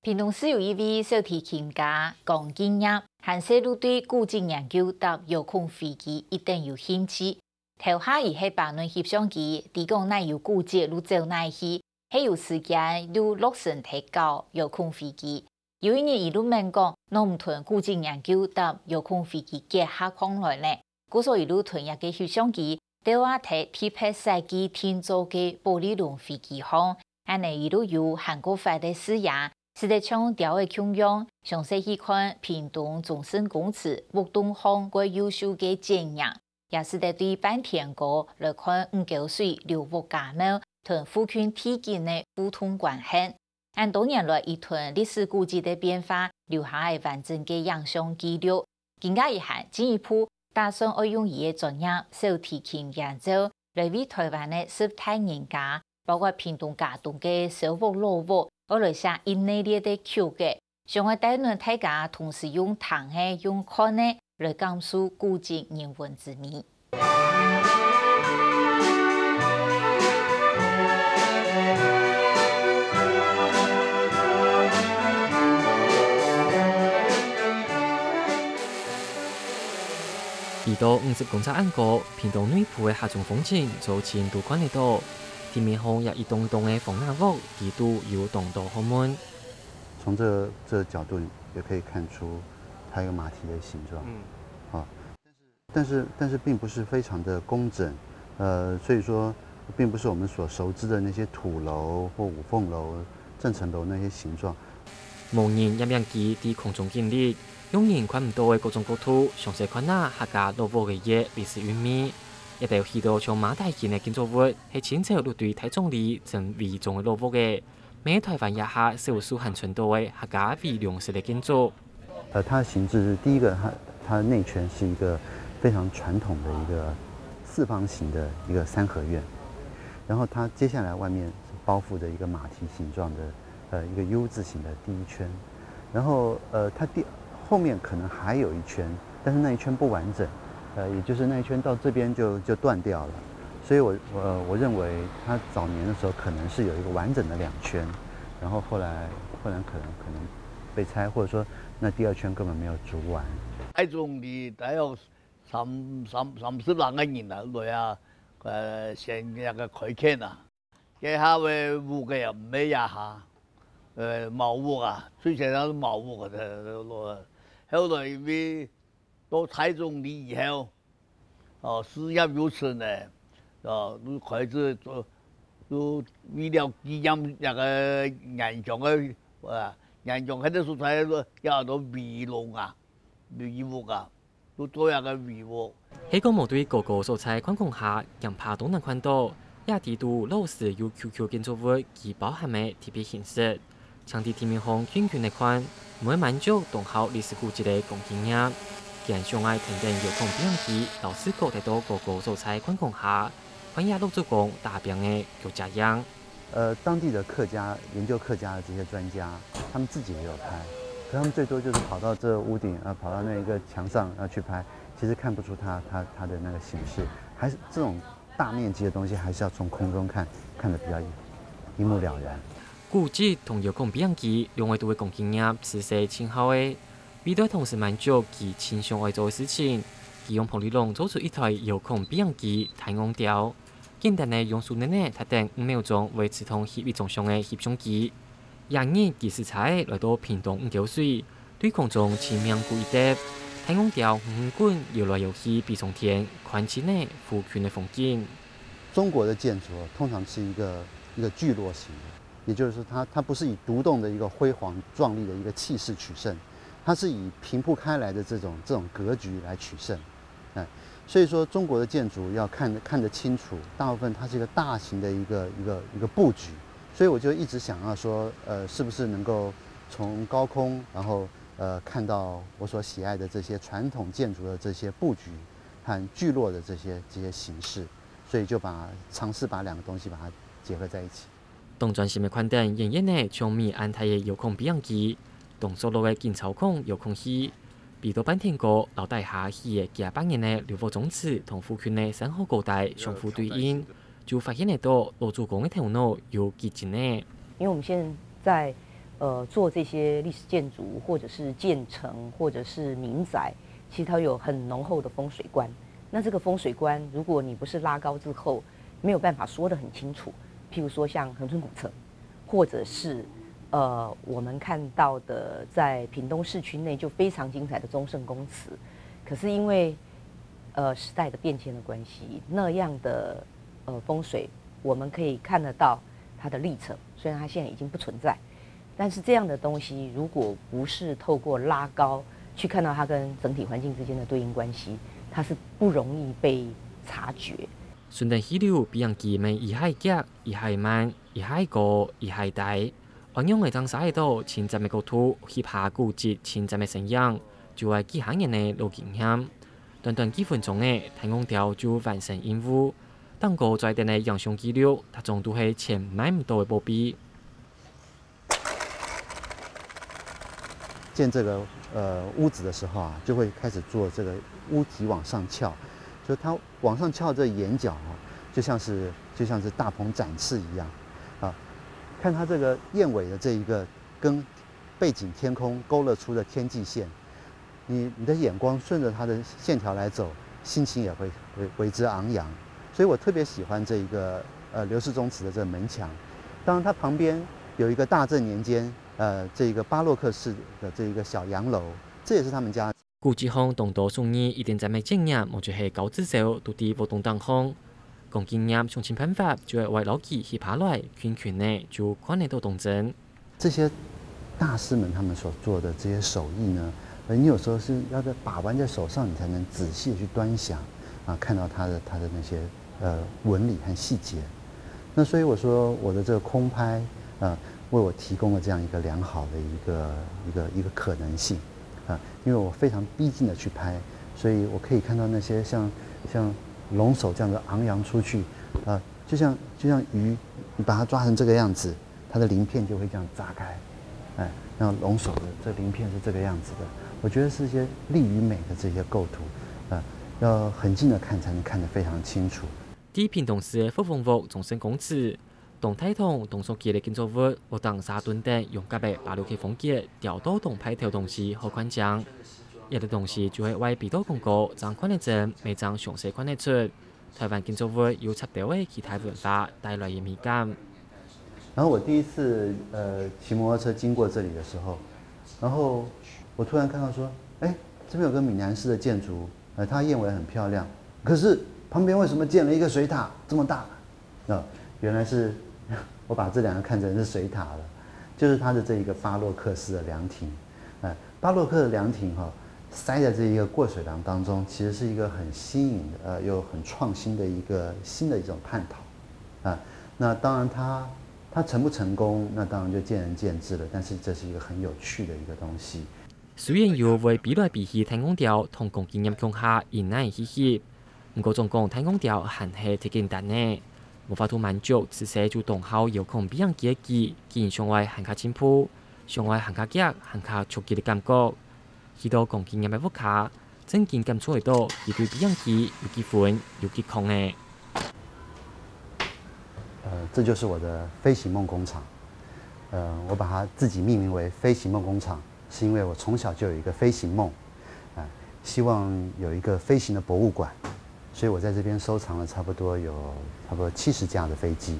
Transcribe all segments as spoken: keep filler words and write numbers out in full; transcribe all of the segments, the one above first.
屏東市有一位小提琴家江敬業，還細就對古蹟研究搭遙控飛機一等有興趣。頭下佢係把若翕相機，知講哪有古蹟就走哪去，係有時間就落身體搞遙控飛機。有一日佢就問講，仰毋同古蹟研究搭遙控飛機結合起來呢？ 故所佢就同這个翕相機，吊啊在特別設計定做个保麗龍飛機項，恁呢佢就有還過闊个視野，使得像鳥仔共樣，詳細去看屏東中正公祠屋棟項蓋優秀个剪影，也使得對半天高來看五溝水劉屋家廟同附近地景个互動關係。 恁多年來，佢同歷史古蹟个變化留下个完整个影像記錄。今下佢還進一步打算愛用佢个專業小提琴演奏，來為臺灣个十大人家，包括屏東佳冬个小屋老屋，愛來寫一系列个曲个，想愛帶領大家同時用聽个、用看个來感受古蹟人文之美。 飛到五十公尺恁高，屏東內埔个客庄風情，做盡都看得到。地面項也一棟棟个方瓦屋，裡肚有當多學問。從這，這角度也可以看出它有馬蹄的形狀。嗯。啊， 但是，但是並不是非常的工整，呃，所以說並不是我們所熟知的那些土樓或五鳳樓、鄭成樓那些形狀。無人也毋驚佢在空中經歷，用人看毋到个各種角度，詳細看啊客家老屋个歷史韻味。一兜起到像馬蹄形个建築物，係清朝就對大庄里整圍中个老屋个。 乜臺灣這下少數還存到个客家圍龍式个建築。呃，它的形制是第一個，它，它的內圈是一個非常傳統的一個四方形的一個三合院，然後它接下來外面是包覆著一個馬蹄形狀的，呃，一個U字形的第一圈，然後，呃，它第，後面可能還有一圈，但是那一圈不完整，呃，也就是那一圈到這邊就，就斷掉了。 所以我，我，我認為它早年的時候可能是有一個完整的兩圈，然後後來，後來可能，可能被拆，或者說那第二圈根本沒有築完。大庄里大約三，三，三十零個人啊，來啊，呃，選那個開墾啊。這下个屋个啊，毋係這下，呃，茅屋啊，最前頭係茅屋个，後來因為 到大庄里以後，哦，事業有成呢，哦，就開始做，就為了紀念這個原鄉个，啊，原鄉該個所在，也安到圍龍啊，圍屋啊，就做這個圍屋。係講無對高高所在看降下，驚怕都難看到，這裡肚老式又舊舊建築物，佢包含个特別形式。 像在地面項近近來看，毋會滿足當好歷史古蹟个光景。既然想愛跈等遙控飛行機，摎視角帶到高高所在看降下，看這老祖公打拚个腳跡樣。呃，當地的客家，研究客家的這些專家，他們自己也有拍，可他們最多就是跑到這屋頂，啊，跑到那一個牆上，啊，去拍，其實看不出它，它，它的那個形式，還是這種大面積的東西，還是要從空中看，看得比較一目了然。 古蹟同遙控飛行機兩位都係光景業自細盡好个，為著同時滿足佢盡想愛做个事情，佢用保麗龍做出一台遙控飛行機大戇鳥。簡單个用手捏捏，忒等五秒鐘會自動翕一張相个翕相機。這日佢駛車仔來到屏東五溝水，對空中盡命跍一擲，大戇鳥遠遠滾，搖來搖去飛上天，看盡了附近个風景。中國的建築通常是一個，一個聚落型的， 也就是說它，它不是以獨棟的一個輝煌壯麗的一個氣勢取勝，它是以平鋪開來的這種，這種格局來取勝。哎，所以說中國的建築要看，看得清楚，大部分它是一個大型的一個，一個，一個佈局。所以我就一直想要說，呃，是不是能夠從高空，然後，呃，看到我所喜愛的這些傳統建築的這些佈局和聚落的這些，這些形式，所以就把，嘗試把兩個東西把它結合在一起。 當專心个看等，遠遠仔像米恁大个遙控飛行機，當熟絡个緊操控遙控器，飛到半天高，摎底下起个幾百年个劉屋宗祠同附近个山河高台相互對應，就發現得到老祖公个頭腦有幾精呢。因為我們現在，呃，做这些历史建筑，或者是建成，或者是民宅，其实它有很浓厚的风水观。那这个风水观，如果你不是拉高之后，没有办法说得很清楚。譬如说像恒春古城，或者是呃我们看到的在屏东市区内就非常精彩的忠圣公祠，可是因为呃时代的变迁的关系，那样的呃风水我们可以看得到它的历程，虽然它现在已经不存在。但是这样的东西，如果不是透过拉高去看到它跟整体环境之间的对应关系，它是不容易被察觉。順等溪流，比人機乜一下遽、一下慢、一下高、一下低，仰仔正儕仔到盡尖个高度，翕下古蹟盡尖个身影，就係幾下年个老經驗。短短幾分鐘仔，大戇鳥就完成任務。頂高載等个影像記錄，大眾都係錢買毋到个寶貝。建这个呃屋子的时候啊，就会开始做这个屋体往上翘，就它往上翘这眼角啊，就像是就像是大鹏展翅一样啊，看它这个燕尾的这一个跟背景天空勾勒出的天际线，你你的眼光顺着它的线条来走，心情也会为为之昂扬。所以我特别喜欢这一个呃刘氏宗祠的这个门墙。当然，它旁边有一个大正年间呃这一个巴洛克式的这一个小洋楼，这也是他们家。古蹟項當多屬於一定在乜經驗，無就係高智商，都在活動當項。講經驗想盡辦法，就係愛摎佢翕下來，近近仔就看得到當真。这些大师们他们所做的这些手艺呢，呃，你有时候是要在把玩在手上，你才能仔细的去端详啊，看到他的他的那些呃纹理和细节。那所以我说，我的这个空拍，呃，为我提供了这样一个良好的一个一个一个可能性啊，因为我非常逼近的去拍，所以我可以看到那些像像龙首这样的昂扬出去，啊，就像就像鱼，你把它抓成这个样子，它的鳞片就会这样炸开，哎，那龙首的这鳞片是这个样子的，我觉得是一些力与美的这些构图，呃，要很近的看才能看得非常清楚。在屏東市个福豐屋忠聖公祠，當大堂、當高級个建築物，屋頂儕墩等用甲个巴洛克風格，雕到當派頭東西好看靚。這兜東西就係會飛到當高，正看得真，乜正詳細看得出。 台灣建築物有插兜仔其他文化帶來个美感。然后我第一次呃骑摩托车经过这里的时候，然后我突然看到说，哎，这边有个闽南式的建筑，呃，它燕尾很漂亮，可是旁边为什么建了一个水塔这么大？啊，原来是我把这两个看成是水塔了，就是它的这一个巴洛克式的凉亭，哎，巴洛克的凉亭哈，塞在这一个过水廊当中，其实是一个很新颖的，呃，又很创新的一个新的一种探讨，啊，那当然它它成不成功，那当然就见仁见智了。但是这是一个很有趣的一个东西。雖然有會飛來飛去大戇鳥同講經驗共下，引來嘻嘻，毋過總講大戇鳥還係忒簡單呢。無法度滿足自細就當好遙控飛行機个佢，竟想愛還較進步，想愛還較遽、還較刺激个感覺。 去到講經驗个屋下，正經感受得到佢對飛行機有幾分、有幾狂呢。呃，这就是我的飞行梦工厂。呃，我把它自己命名为飞行梦工厂，是因为我从小就有一个飞行梦，啊，希望有一个飞行的博物馆。 所以我在这边收藏了差不多有差不多七十架的飞机，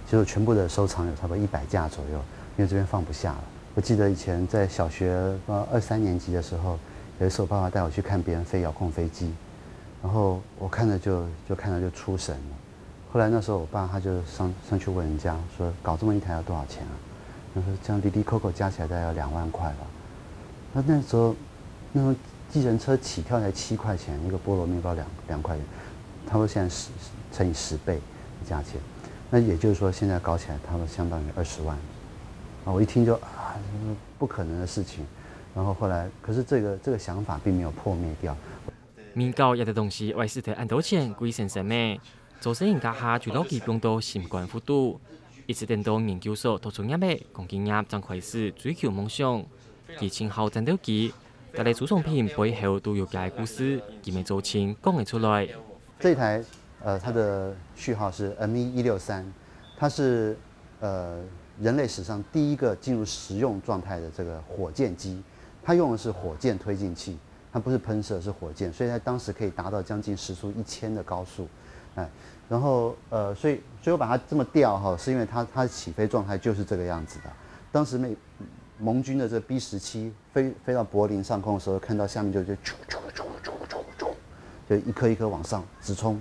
其实我全部的收藏有差不多一百架左右，因为这边放不下了。我记得以前在小学呃二三年级的时候，有一次我爸爸带我去看别人飞遥控飞机，然后我看了就就看了就出神了。后来那时候我爸他就上上去问人家说，搞这么一台要多少钱啊？他说这样滴滴扣扣加起来大概要两万块吧。那那时候那时候计程车起跳才七块钱，一个菠萝面包两两块钱，差不多现在十乘以十倍的价钱，那也就是说现在搞起来差不多相当于二十万。啊，我一听就啊，不可能的事情。然后后来，可是这个这个想法并没有破灭掉。明搞這兜東西會使得恁多錢貴生生咩？做生意該下就摎佢放到心肝腹肚，一直等到研究所讀出業个，講經驗正開始追求夢想。 佢盡好戰鬥機，逐個出產品背後都有佢个故事，佢乜做盡講得出來。这一台呃，它的序号是 M 一一六三，它是呃人类史上第一个进入实用状态的这个火箭机，它用的是火箭推进器，它不是喷射，是火箭，所以它当时可以达到将近时速一千的高速，哎，然后呃，所以所以我把它这么调哈，是因为它它起飞状态就是这个样子的。当时美盟军的这 B 十七飞飞到柏林上空的时候，看到下面就就啾啾啾啾啾啾，就一颗一颗往上直冲。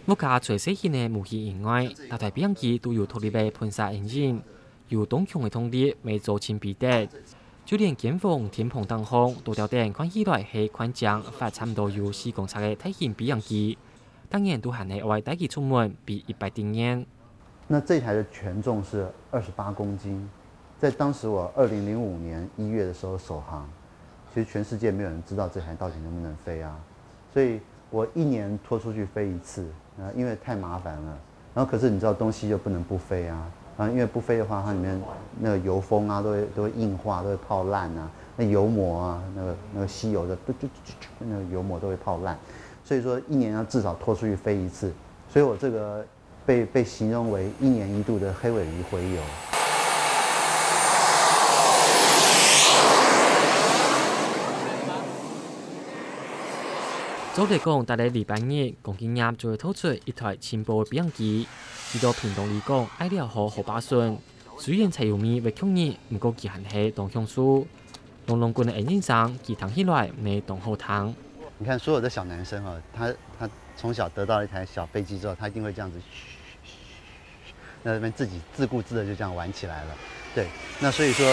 屋下除細型个武器以外，大台飛行機都有獨立个噴射引擎，有當強个動力，乜做盡飛得。就連肩膀、天篷頂項，都吊等看起來係寬正、闊差毋多有四公尺个大型飛行機，當然都還係愛帶佢出門飛一擺定然。那这台的权重是二十八公斤，在当时我二零零五年一月的时候首航，其实全世界没有人知道这台到底能不能飞啊，所以我一年拖出去飞一次，啊，因为太麻烦了。然后可是你知道东西又不能不飞啊，啊，因为不飞的话，它里面那个油封啊都会都会硬化，都会泡烂啊，那油膜啊，那个那个吸油的，就就就那个油膜都会泡烂，所以说一年要至少拖出去飞一次。所以我这个被被形容为一年一度的黑尾鱼洄游。照理講，逐个禮拜日，江敬業就會拖出一台盡薄个飛行機，去到屏東里港愛寮河河壩脣。雖然柴油味會噭人，毋過佢還係當享受。隆隆滾个引擎聲，佢聽起來乜當好聽。你看，所有的小男生哈，他他从小得到一台小飞机之后，他一定会这样子，嘘嘘嘘，那边自己自顾自的就这样玩起来了。对，那所以说，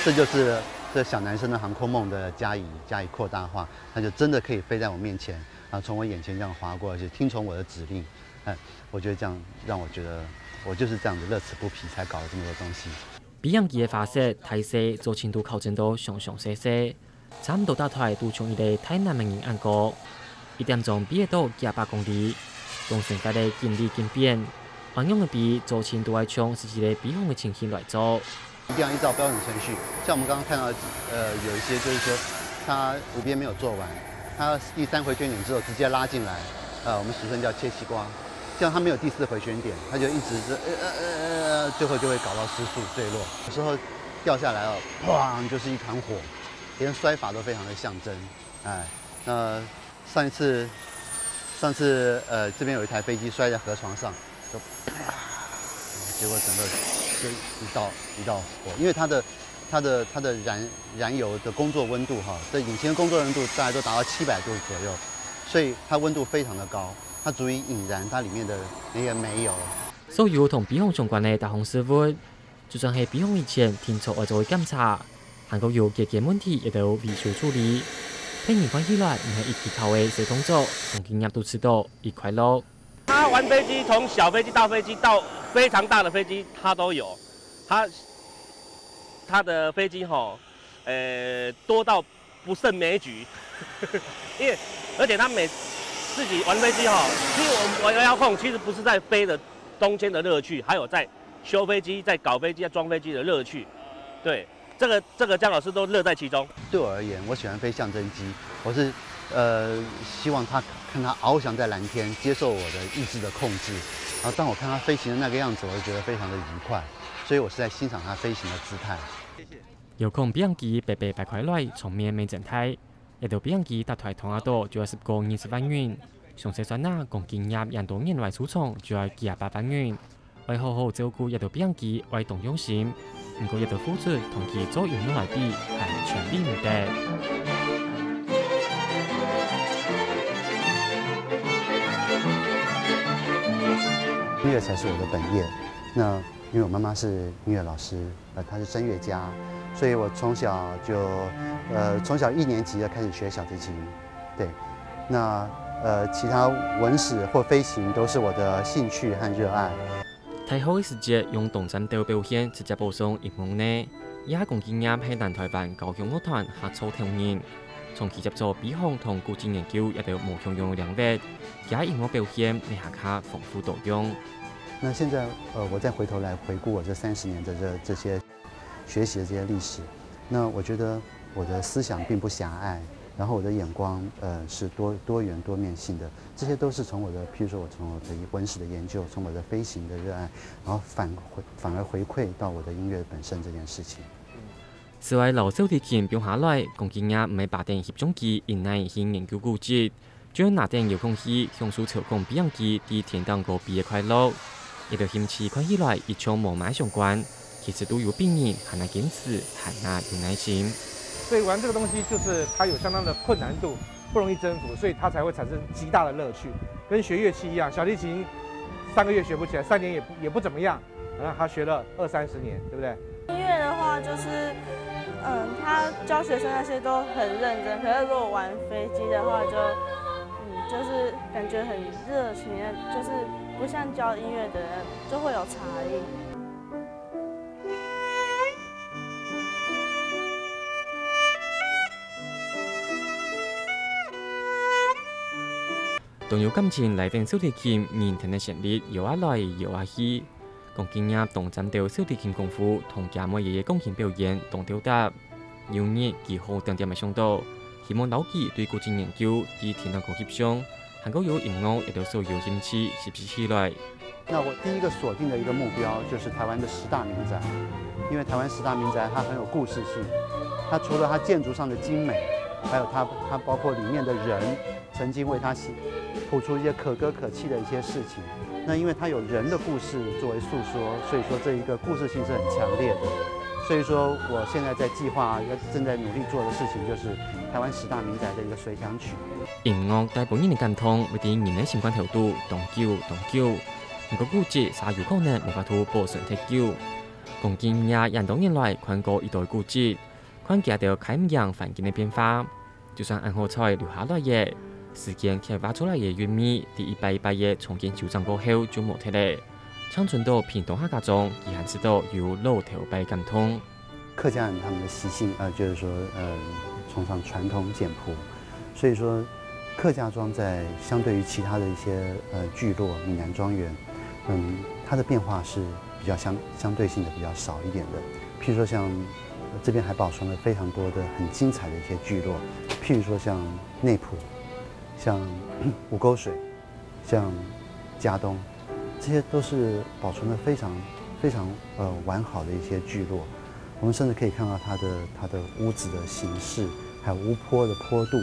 这就是这小男生的航空梦的加以加以扩大化，他就真的可以飞在我面前，啊，从我眼前这样划过，而且听从我的指令。哎，我觉得这样让我觉得我就是这样子乐此不疲，才搞了这么多东西。飛行機个花式、大細、做程度考證到詳詳細細，差毋多逐台都像一个大男个人恁高。一點鐘飛得到幾百公里，當生活个緊里緊變，仰般个飛，做程度愛像實際个飛行个情形來做。一定要依照标准程序。像我们刚刚看到，呃，有一些就是说，他五边没有做完，他第三回旋点之后直接拉进来，呃，我们俗称叫切西瓜。这样他没有第四回旋点，他就一直是呃呃呃呃，最后就会搞到失速坠落。有时候掉下来哦，砰，就是一团火，连摔法都非常的象征。哎，那上一次，上次呃这边有一台飞机摔在河床上，就啪，结果整个就一道一道火，因为它的它的它的燃燃油的工作温度哈，这引擎的工作温度大概都达到七百度左右，所以它温度非常的高，它足以引燃它里面的那些煤油。所有同飛行相關个大項事務，就算係飛行以前定著愛做个檢查，還過有解決問題一兜維修處理。聽人看起來毋係一技巧个小動作，同經驗都知道一快樂。他玩飞机，从小飞机、大飞机到非常大的飞机，他都有。他他的飞机吼，呃，多到不胜枚举，因为而且他每自己玩飞机哈，其实我们玩遥控其实不是在飞的中间的乐趣，还有在修飞机、在搞飞机、在装飞机的乐趣。对，这个这个江老师都乐在其中。对我而言，我喜欢飞象征机，我是呃希望他看他翱翔在蓝天，接受我的意志的控制，然后当我看他飞行的那个样子，我就觉得非常的愉快，所以我是在欣赏他飞行的姿态。遙控飛行機白白擺開來，場面乜真大。一兜飛行機搭台動啊到就愛十過二十萬銀，詳細算啊，講經驗恁多年來收藏就愛幾啊百萬銀。愛好好照顧一兜飛行機，愛當用心。毋過一兜付出同佢做音樂來比，還全比毋得。音乐才是我的本业。那因为我妈妈是音乐老师，呃，她是声乐家，所以我从小就，呃，从小一年级就开始学小提琴。对，那呃，其他文史或飞行都是我的兴趣和热爱。大學个時節，用當戰鬥表現直接保送音樂系。這下講經驗係南臺灣交響樂團客座頭人，長期接觸飛行同古蹟研究這兜無共樣个領域，厥音樂表現乜下較豐富多樣。那现在，呃，我再回头来回顾我这三十年的这这些学习的这些历史，那我觉得我的思想并不狭隘，然后我的眼光呃是多多元多面性的，这些都是从我的，譬如说我从我的文史的研究，从我的飞行的热爱，然后返回反而回馈到我的音乐本身这件事情。此外，摎小提琴放下來，講今日毋係把等翕相機，一拿去研究古蹟， 就拿等遙控器享受操控飛行機在天頂高飛个快樂。這兜興趣看起來一像無麼相關，其實都有比人還較堅持，還較有耐心。所以玩這個東西就是它有相當的困難度，不容易征服，所以它才會產生極大的樂趣。跟學樂器一樣，小提琴三個月學不起來，三年也也不怎麼樣。 然后他学了二三十年，对不对？音乐的话，就是嗯，他教学生那些都很认真，可是如果玩飞机的话就，嗯，就是感觉很热情，就是不像教音乐的人，就会有差异。當有感情拉等小提琴，人跈等旋律搖啊來搖啊去。 講今日當讚兜小提琴功夫同厥妹仔个鋼琴表演當鬥搭。有日佢好恬恬仔想到，希望摎佢對古蹟研究、在天頂高翕相，還過有音樂這兜所有興趣翕集起來。那我第一个锁定的一个目标就是台湾的十大民宅，因为台湾十大民宅它很有故事性，它除了它建筑上的精美，还有它它包括里面的人，曾经为它写谱出一些可歌可泣的一些事情。那因为它有人的故事作为诉说，所以说这一个故事性是很强烈的。所以说，我现在在计划要正在努力做的事情就是台湾十大民宅的一个随想曲。音樂帶分人个感動，會在人个心肝頭肚當久當久。毋過古蹟煞有可能無法度保存忒久。講今日恁多年來看過一堆古蹟，看佢兜開毋贏環境个變化。 就算恁好彩留下來个，時間刻畫出來个韻味，在一擺一擺个重建修整過後就無忒了。淨伸到屏東客家庄，佢還試著有老頭擺感動。客家人他们的习性，呃，就是说，呃，崇尚传统简朴，所以说客家庄在相对于其他的一些呃聚落，闽南庄园，嗯，它的变化是比较相相对性的比较少一点的。譬如说像这边还保存了非常多的很精彩的一些聚落，譬如说像内埔、像五沟水、像佳冬，这些都是保存的非常非常呃完好的一些聚落。我们甚至可以看到它的它的屋子的形式，还有屋坡的坡度，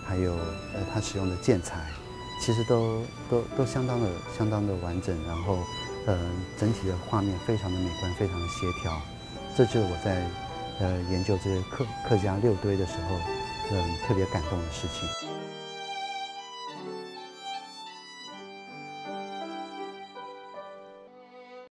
还有呃它使用的建材，其实都都都相当的相当的完整，然后呃整体的画面非常的美观，非常的协调。这就是我在呃研究这些客客家六堆的时候，嗯特别感动的事情。